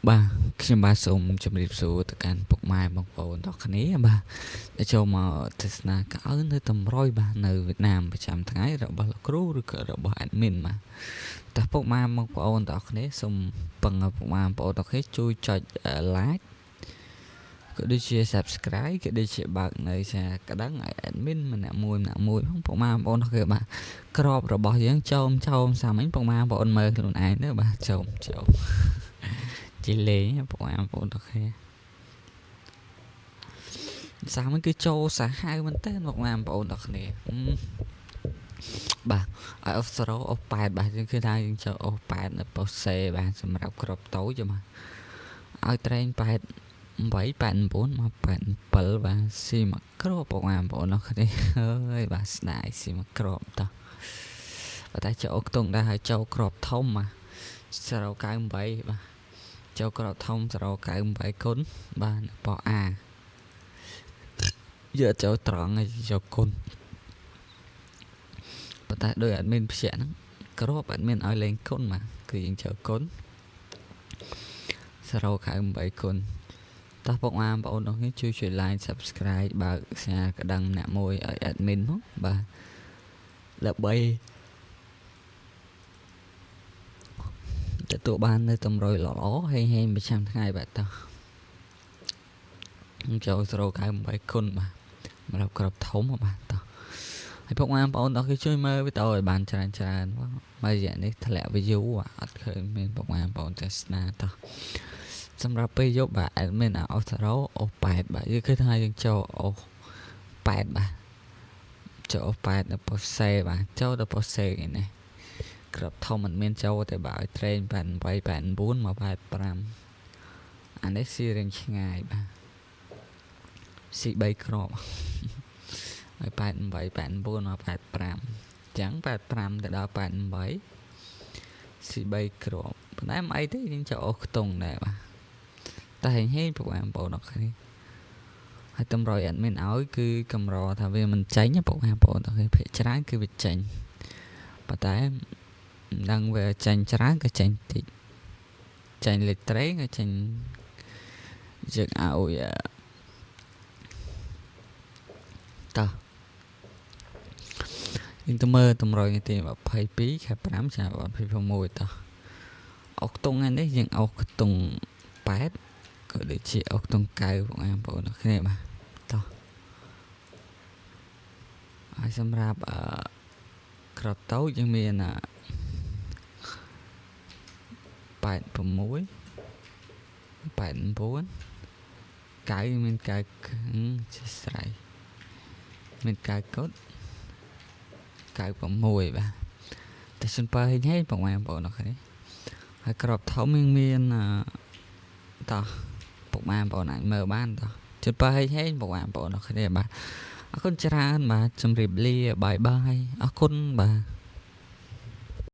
បាទខ្ញុំបាទសូមជម្រាបសួរទៅកាន់ពុកម៉ែបងប្អូនទាំងគ្នាបាទដែលចូលមកទស្សនាកៅនៅតម្រុយបាទនៅវៀតណាមប្រចាំថ្ងៃរបស់លោកគ្រូឬក៏របស់ admin បាទតើពុកម៉ែបងប្អូនទាំងគ្នាសូមពឹងឲ្យពុកម៉ែបងប្អូនទាំងគ្នាជួយចុច like ក៏ដូចជា subscribe ក៏ដូចជាបើកនៅសារក្តឹងឲ្យ admin ម្នាក់មួយម្នាក់មួយផងពុកម៉ែបងប្អូនទាំងគ្នាបាទក្របរបស់យើងចោមចោមសាមិញពុកម៉ែបងប្អូនមើលខ្លួនឯងទៅបាទចោមចោមជាលេងពុកម៉ែបងប្អូនទាំងគ្នាសាមិញគឺចូលសាហាវមែនតើពុកម៉ែបងប្អូនទាំងគ្នាបាទឲ្យអូស0អូស8បាទយើងគឺថាយើងចូលអូស8នៅប៉ុស្តិ៍សេបាទសម្រាប់ក្របតូចបាទឲ្យត្រែង8 8 89មក87បាទស៊ីមកគ្រាប់បងប្អូនអរគ្នាអើយបាទស្ដាយស៊ីមកគ្រាប់តោះបើតែចូលខ្ទង់ដែរហើយចូលគ្រាប់ធំបាទ098បាទចូលគ្រាប់ធំ098គុណបាទប៉អាយកចូលត្រង់ហើយចូលគុណប៉ុន្តែដោយ admin ភ្ជាក់ហ្នឹងគ្រាប់ admin ឲ្យលេងគុណបាទគឺយើងចូលគុណ098គុណតោះពុកម៉ែបងប្អូនទាំងគ្នាជួយជួយ like subscribe បើកសារកដឹងអ្នកមួយឲ្យ admin មកបាទដើម្បីទទួលបាននៅតម្រុយល្អៗហេងហេងប្រចាំថ្ងៃបាទតោះចូល098គុណបាទសម្រាប់ក្របធំបាទតោះហើយពុកម៉ែបងប្អូនទាំងគ្នាជួយមើលវីដេអូឲ្យបានច្រើនច្រើនមួយរយៈនេះធ្លាក់ view អត់ឃើញមានពុកម៉ែបងប្អូនទស្សនាតោះសម្រាប់ពេលយប់បាទ admin អូស0អូ8បាទយើងឃើញថាយើងចូលអូ8បាទចូលអូ8នៅប៉ុស្តិ៍សេបាទចូលទៅប៉ុស្តិ៍សេឯនេះក្របធំមិនមានចូលទេបាទឲ្យត្រេង88 89មក85អានេះស៊ីរៀងឆ្ងាយបាទស៊ី3គ្រាប់ហើយ88 89មក85ចឹង85ទៅដល់88ស៊ី3គ្រាប់ប៉ុន្តែមិនអីទេយើងចូលអូសខ្ទង់ដែរបាទតែហេងហេងពុកបងប្អូនអរគ្នាហើយតម្រុយ admin ឲ្យគឺកម្រថាវាមិនចេញពុកបងប្អូនអរគ្នាភាគច្រើនគឺវាចេញប៉ុន្តែមិនដឹងវាចេញច្រើនក៏ចេញតិចចេញលេខត្រេងក៏ចេញយើងឲ្យតោះយើងទៅមើលតម្រុយថ្ងៃទី22ខែ5ឆ្នាំ2026តោះអុកតុងថ្ងៃនេះយើងអុកខ្ទង់8ក៏ដូចជាអុកខ្ទង់9បងប្អូនអរគ្នាបាទតោះហើយសម្រាប់អឺក្របតូចយើងមាន86 89 9មាន9ជាស្រ័យមាន9កុដ96បាទតែសិនបើហេងហេងបងប្អូនអរគ្នាហើយក្របធំយើងមានតោះពុកម៉ែបងប្អូនអាចមើលបានតោះជិតបើហេងហេងពុកម៉ែបងប្អូនអរគ្នាបាទអរគុណច្រើនបាទជម្រាបលាបាយបាយអរគុណបាទ។